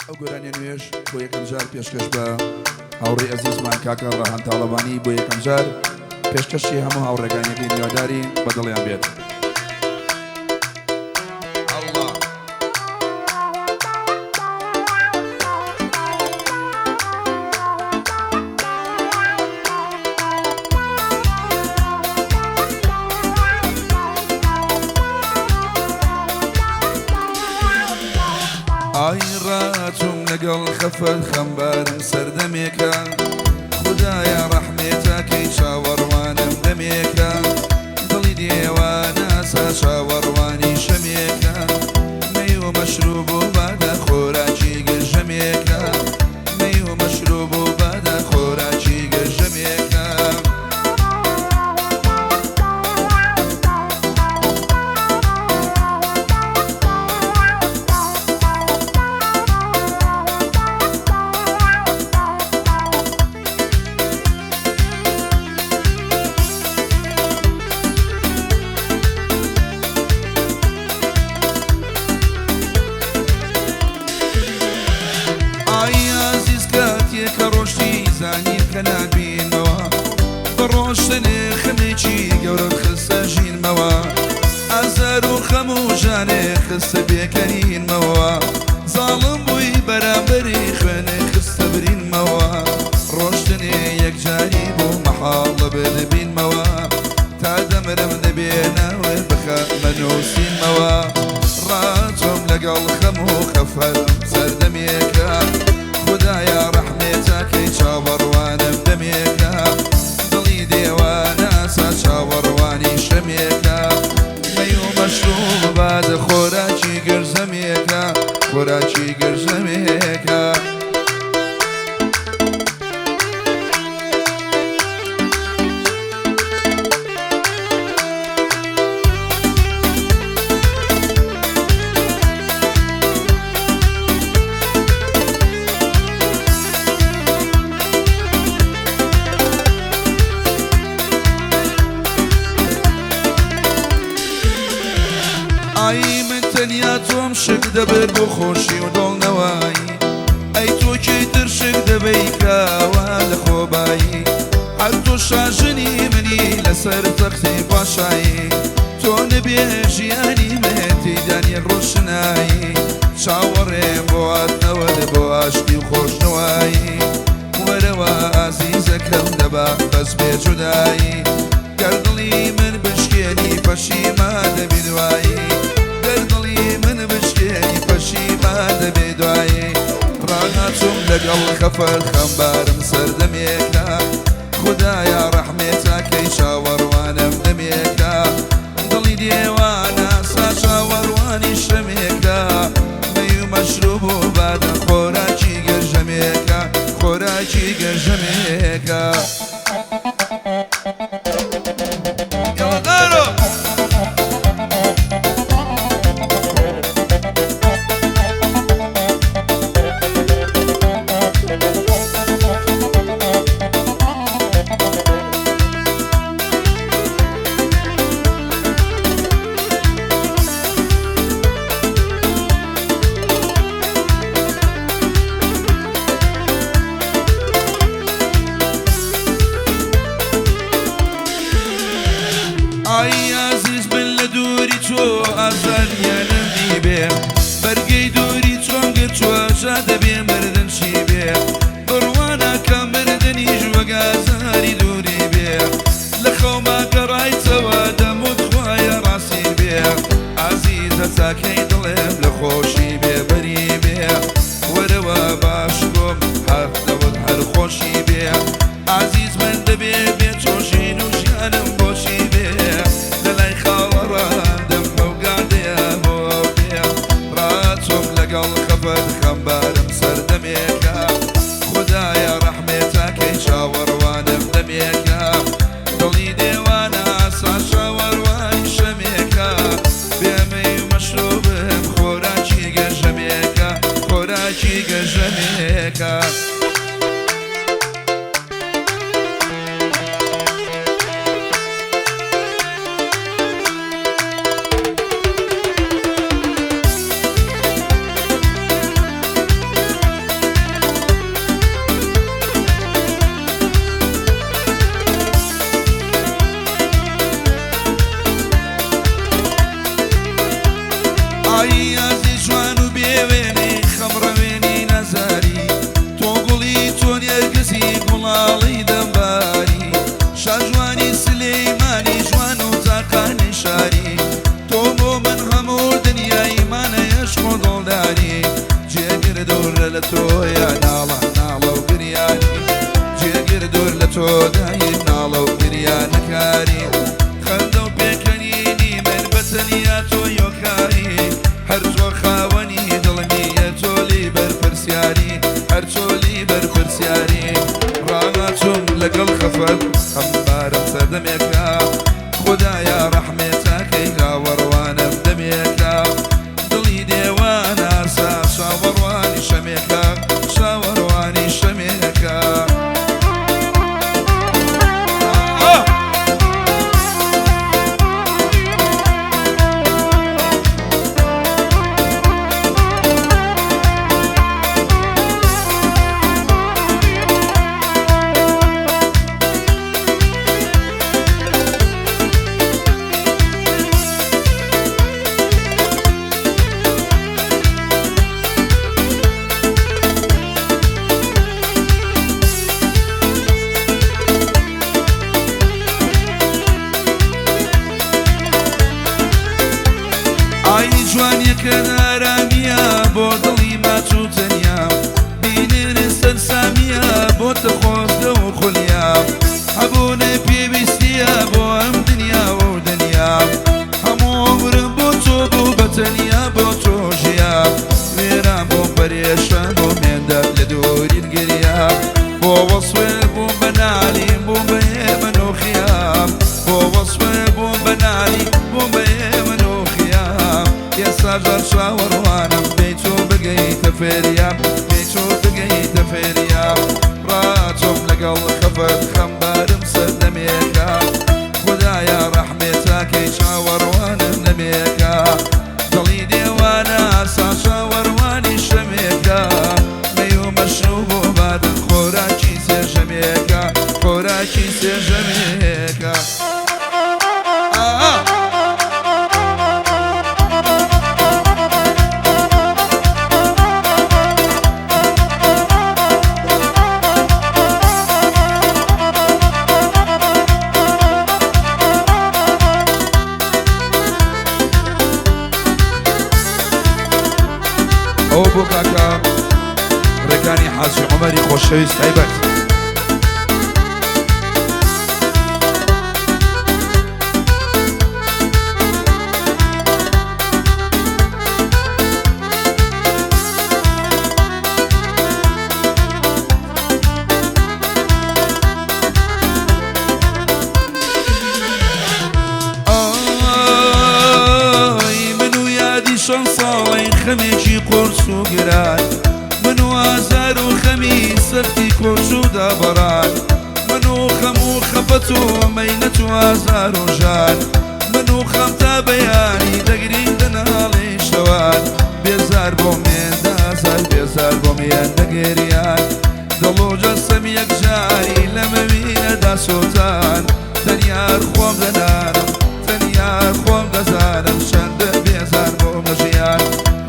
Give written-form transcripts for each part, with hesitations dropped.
ئەو گۆرانیە نوێش بۆ یەکەم جار پێشکەش بە هاوڕێی ئەزیزمان کاکە ڕەهان تاڵەبانی بۆ یەکەم جار پێشکەشی هەموو هاوڕێکانیەکەی هیوادارین بە دڵیان بێت. ئەڵڵا. ئای ڕاچووم لەگەڵ خەفەت خەمبارم سەردەمێکە خودایە ڕەحمێتاکەی چاوەڕوانم دەمێکە دڵی دێواناسا چاوەڕوانی شەمێکە مەی و مەشروب و بادە خۆراکی گەژەمێکە مەی و مەشروب و بادە خۆراکی گەژەمێکە. ئای ئازیز کاتێ کە ڕۆشتی زانیم کە نابینمەوە بە ڕۆشتنێ خەمێکی گەورەت خستە ژینمەوە ئازار و خەم و ژانێ خستە بێکەنینمەوە زاڵم بووی بەرامبەری خوێنێ خستە برینمەوە ڕۆشتنێ یەکجاری بوو مەحاڵە بتبینمەوە تا دەمرم دەبێ ناوت بخەمە نووسینمەوە ڕاچۆم لەگەڵ خەم و خەفەرم سەردەمێکە خودایە ڕەحمێ چاکەی چاوەڕوانم دەمێکە دڵی دێواناسا چاوەڕوانی شەمێکە مەی و مەشروب بادە خۆراکی گەرزەمێکە خۆراکی گەرزەمێکە. ئای من تەنیا تۆم شک دەبرد بۆ خۆشی و دڵنەوایی ئەی تۆ کێی تر شک دەبەی کاوە لە خۆبایی هەر تۆ شاژنی منی لەسەر تەختی پاشایی تۆ نەبێ ژیانی من تێیدا نیە ڕۆشنایی چاوەڕێم بۆ هاتنەوەت بۆ ئاشتی و خۆشنەوایی وەرەوە ئازیزەکەم دەبا بەس بێ جودایی گەر دڵی من بشکێنی پەشیمان دەبی دوایی گەر دڵی من بشکێنی پەشیمان دەبی دوایی ڕاناچوم لەگەڵ خەفەت خەمبارم سەردەمێکە خودایە ڕەحمێ چاکەی چاوەڕوانم دەمێکە دڵی دێوانە سا چاوەڕوانی شەمێکە مەی و مەشروب و بادە خۆراکی گەرژەمێکە خۆراکی گەرژەمێکە. ئای ئازیز من لە دووری تۆ ئازاریانم دیبێ بەرگەی دووری تۆم گرتووە جا دەبێ مردن چی بێ بڕوا ناکەم مردنیش وەک ئازاری دووری بێ لە خەوما گەڕایتەوە دەموت خوایە ڕاستی بێ ئازیزە چاکەی دڵێم لە خۆشی بێ بەری بێ وەرەوە باش بۆم هاتنەوەت هەر خۆشی بێ ئازیز من دەبێ بێ تۆ ژین و ژیانم بۆچی بێ لەلای خاڵە ڕاندم بەو گادەیە بۆ بێ ڕاچۆم لەگەڵ خەفەت خەمبارم سەردەمێکە خودایە ڕەحمێ تاکەی چاوەڕوانم دەمێکە دڵی دێوانە ئاسا چاوەڕوانی شەمێکە بێ مەی و مەشروبم خۆراکی گەرمێکە. ئای یازی جوان و بێوێنەی خەمڕەوێنی نازاری، تۆ گوڵی تۆ نێرگزی گوڵاڵەی دەمباری، شاژوانی سلێمانی جوان و تاقانی شاری، تۆ بۆ من هەموو دنیای مانەیەشق و دڵداری، جێگر دوورە لە تۆیا ناڵە ناڵە و گریانی، جێگر دوور لە تۆ دایم ناڵە و گریانەکاری، خەندە و پێکەنینی من بە تەنیا تۆ یۆکاری، هەر تۆ خاوەنی دڵمیە تۆ لی بەرپرسیاری، هەر تۆ لی بەرپرسیاری، ڕاچوم لەگەڵ خەفەت خەمبارم سەردەمێکە، خودایە ڕەحمێتاکەی هاوەڕوانم دەمێکە، دڵی دێوانە سا چاوەڕوانی شەمێکە، چاوەڕوانی شەمێکە. ئای جوانیەکە ئارامیە بۆ دڵی ماچ و تەنیا، بینێنێ سەرسامیە بۆتە خۆزگە و خولیا، هەبوونێ پێویستیە بۆ ئەم دنیا و دنیا، هەموو عومرم بۆ تۆ بوو بە تەنیا بۆ تۆ ژیا، وێران بۆم پەرێشان بۆ مێندە لە دوورین گریا، بۆ وەسوێ بووم بە نالیم بووم بە ئێمن و خیام، بۆ وەسوێ بووم بە نالی بووم بە ئێمن و خیام، ئێستا جار چاوەڕوانم بێ تۆ بگەیتە فێریام، بێ تۆ بگەیتە فێریام، ڕاچۆم لەگەڵ خەفەت خەمبارم سەردەمێکە، خودایە ڕەحمێتاکەی چاوەڕوانم نەمێکە، دڵی دێوانە ئاسا چاوەڕوانی شەمێکە، مەی و مەشروب و بادەم خۆراکی سێژەمێکە، خۆراکی سێژەمێکە. ئەوە بۆ کاکە ڕێکانی حاجی عومەری خۆشەویست تایبەت. ئای من و یادی چەند ساڵەی خەمێکی قورس و گران، من و ئازار و خەمی سەختی کۆچ و دابڕان، من و خەم و خەفەت و مەینەت و ئازار و ژان، من و خەم تا بەیانی دەگرین دەناڵی شەوان، بێزار بۆ مێندە ئازار بێزار بۆ مێندە گریان، دڵ و جەستەم یەکجاری لە مەوینەدا سووتان، تەنیا خۆم دەنانم تەنیا خۆم دەزانم چەندە بێزار بۆم لە ژیان،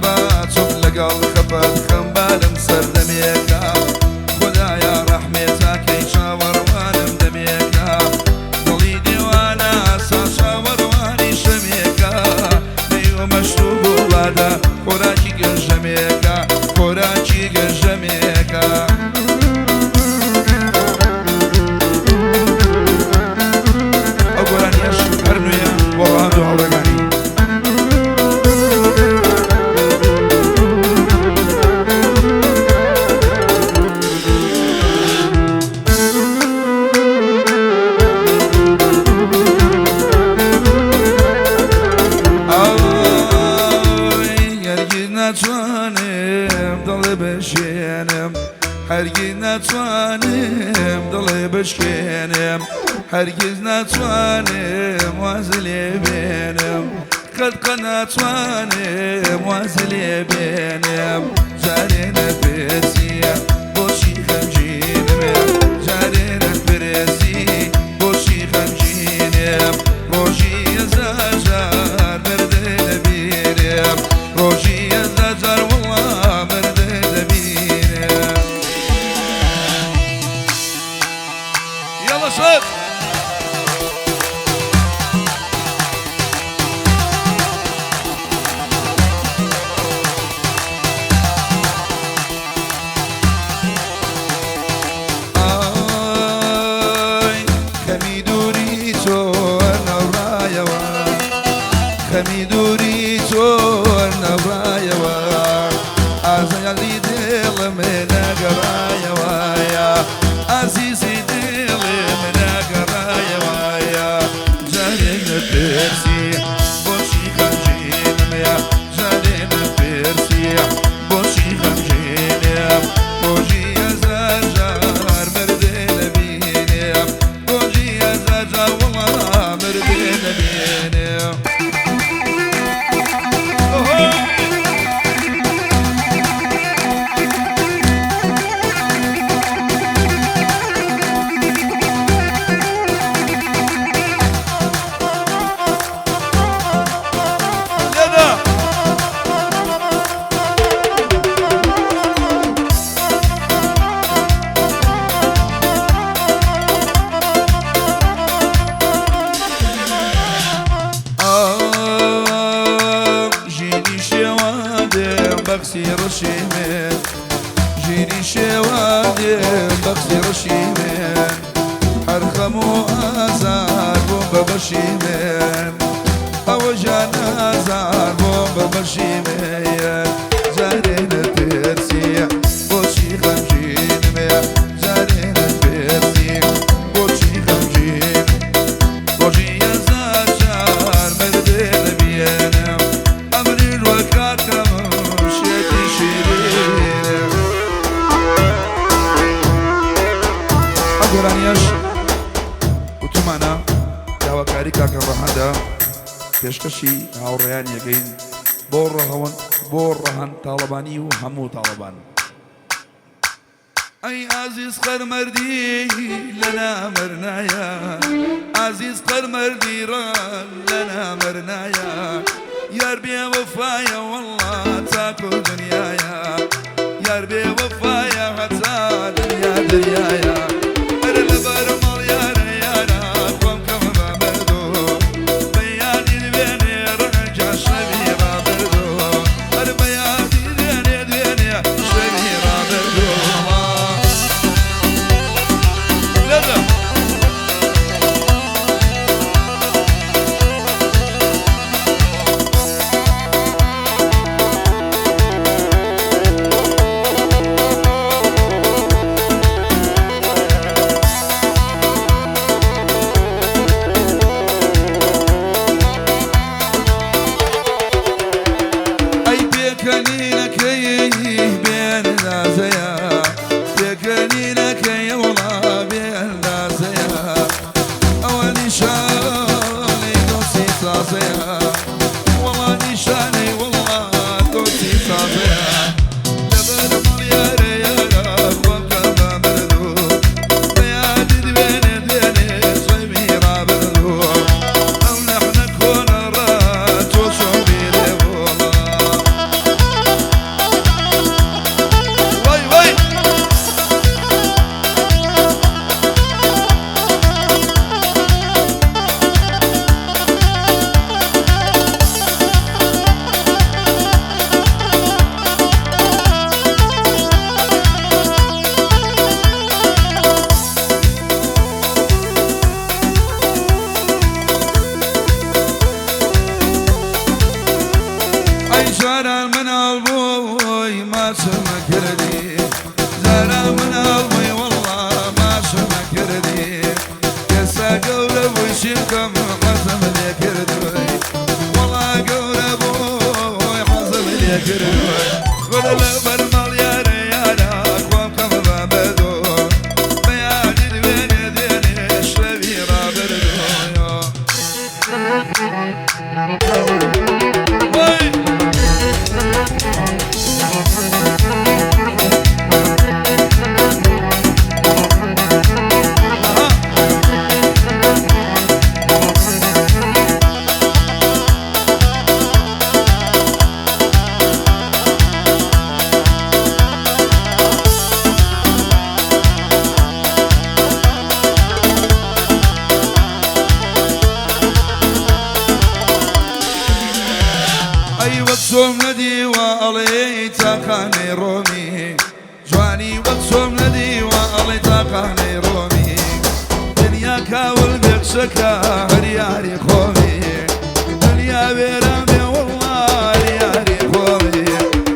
ڕاچم لەگەڵ خەفەت خەمبارم سەردەمێکە، خودایە ڕەحمێتاکەی چاوەڕوانم دەمێکە، دڵی دێوانە ئاسا چاوەڕوانی شەمێکە، مەی و مەشروب و بادە خۆراکی گەنجەمێکە، خۆراکی گەنجەمێکە. ئەو گۆرانیەش هەر نوێیە بۆ ڕەهەند و هاوڕێکانی. ئای هەرگیز ناتوانم دڵێ بشێنم، هەرگیز ناتوانم دڵێ بشکێنم، هەرگیز ناتوانم واز لێ بێنم، قەت قەت ناتوانم واز لێ بێنم، جارێ نەپرسیە بۆچی خەمگینم، جارێ نەپرسی بۆچی خەمگینم، ڕۆژی هەزار جار مردن لەبیرم. ڕۆژی هەزار جار وەڵا مردن دەبینم. یاڵا شەف. ئای خەمی دووری تۆ نەڕایەوە، خەمی دووری تۆ نەڕایەوە، ئازالی دڵم نەگەڕایەوە، ئازیزی دڵم نەگەڕایەوە. جارێ نەپرسی بۆچی خەمگینم، جارێ نەپرسی بۆچی خەمگینم، ڕۆژی هەزار جار مردن دەبینم، ڕۆژی هەزار جار وەڵا مردن دەبینم. لێدە. ئام ژینی شێوان دێم بەخسی ڕەشی من، ژینی شێوان دێم بەخسی ڕەشی من، هەر خەم و ئازار بووم بە بەشی من، ئەوە ژیان ئازار بووم بە بەشی من. جارێ نەپرسی بۆچی خەمگینم، جارێ نەپرسی بۆچی خەمگین، ڕۆژی هەزار جار مردن دەبینم، ئەمری وەکاتم شێتی شیرینم. ئەم گۆرانیەش وتومانە داواکاری کاکە ڕەهەندە، پێشکەشی هاوڕێیان یەکەین بۆ ڕەهەوەن، بۆ ڕەهەند تاڵەبانی و هەموو تاڵەبان. ئەی ئازیز قەرمەردی لە نامەرنایە، ئازیز قەرمەردی ڕان لە نامەرنایە، یار بێ وەفایە وەڵا تاکو دنیایە، یار بێ وەفایە هەتا دنیا دنیایە. ئەرە لەبەر ماڵ یارە یارە خۆم کەم بە مردۆ، بەیادی دوێنێ ڕەنگە شەوی ڕابردۆ، ئەرە بەیادی دوێنێ دوێنێ شەوی ڕابردۆ. لێدە. ئەی پێکەنینەکەی بێئەندازەیە، پێکەنینەکەی وەڵا بێئەندازەیە، ئەوە نیشانەی دۆستی تازەیە، وەڵا نیشانەی وەڵا دۆستی تازەیە. لەبەر ماڵ یارە یارە خۆم کەم بە مردوو، بەیادی دوێنێ دوێنێ شەوی ڕابردوو، ئەو لەحنە کۆنە ڕا تۆ چۆن بیرێ وەڵا. وای وای. ئەی جاران مناڵ بووی ماچم کردی، جاران مناڵ بووی وەڵا ماچم کردی، ئێستا گەورە بووی چی بکەم حەزم لێ کردووی، وەڵا گەورە بووی حەزم لێ کردووی. وەرە لەبەر ماڵ یارە یارە خۆم کەم بە مردوو، بەیادی دوێنێ دوێنێ شەوی ڕابردووی. وای. ئەها. نەدیوە ئەڵێی تاقانەی ڕۆمی جوانی وەک چۆم نەدیوە ئەڵێی تاقانەی ڕۆمی دنیا کاول بێ قسەکە هەر یاری خۆمی دنیا وێران بێ وەڵڵا هەر یاری خۆمی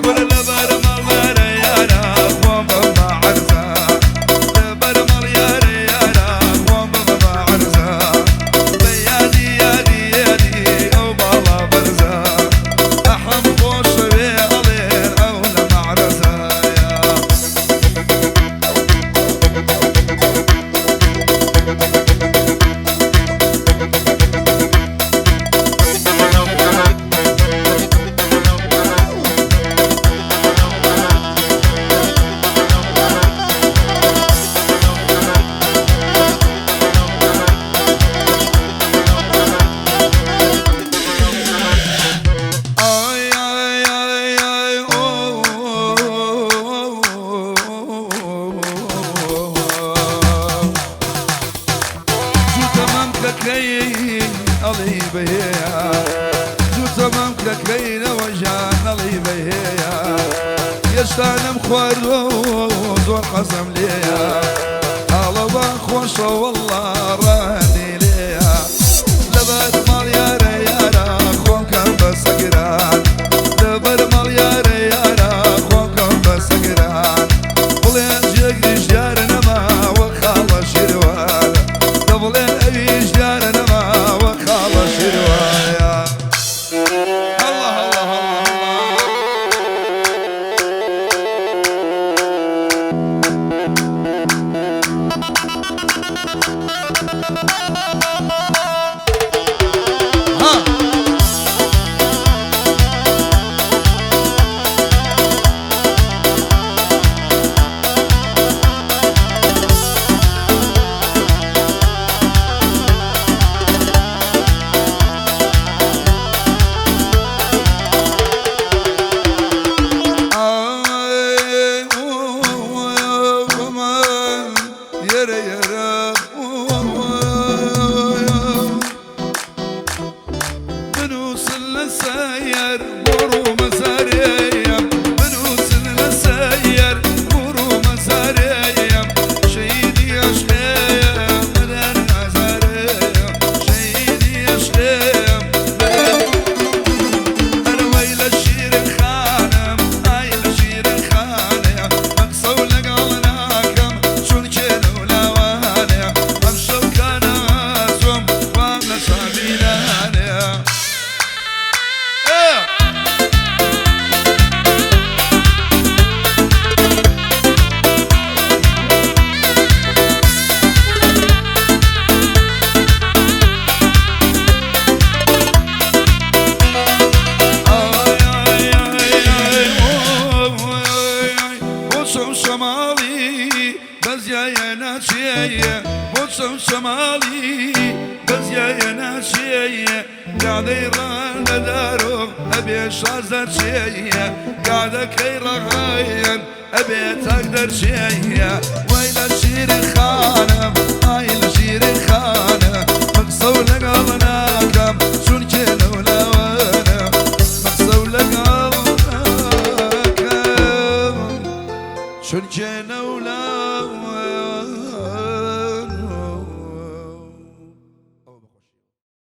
کورە لەبەر ماڵ وەرە یارە خۆم بەمە عەرزە لەبەر ماڵ یارە یارە خۆم بەمە عەرزە بە یادی یادی یادی ئەو باڵا بەرزە ئەحەم خۆشەوێ ئەڵێن ئەو لە مەعرەزایە. ئای ئای ئای ئای ئۆ جووتە مەمکەکەی ئەڵێی بەهێیە جووتە مەمکەکەی نەوەژان ئەڵێی بەهێیە هێشتا نەمخواردووە زۆر حەزم لێیە ئاڵەوە خۆشە وەڵڵا ڕانی لێیە لەبەر ماڵ یارە یارە خۆم کەم بە سەگران لەبەر ماڵ یارە یارە خۆم کەم بە سەگران بڵێن جێگریش دیارە نەماوە خاڵە شیروان دە بڵێن ئەویش دیارە نەماوە خاڵە شیروانە هەڵڵا هەڵڵا هەڵڵا هەڵڵا. ها. ئای یەرە یەرە بنووسن لە سەیەر بۆ مەزارێیە بنووسن لە سەیەر بۆ مەزارێیە شەهیدی عشقێیە مەدەن ئازارێیە شەهیدی عشقێیە مەدەن ئەروەی لە شیرین خانم ئای لە شیرین خانێ مەقسە و لەگەڵ ناکەم چونکێ لەولاوانێ ئەمشەو کانازم وام لە چاوینانێ. ئێ. ئای ئای ئای ئای ئۆ ئای بۆ چەم شەماڵی بەزیایە ناچێیە بۆ چەم شەماڵی بەزیایە ناچێیە گادەی ڕان لە دارۆ ئەبێ شاز دەرچێیە گادەکەی ڕەغایەن ئەبێ تاک دەرچێیە وای لە شیرین خانم ئای لە شیرین خانە مەقسە و لەگەڵ ناکەم چونکێ لەولاوانە مەقسە و لەگەڵ ناکەم چونکێ لەولاوانە.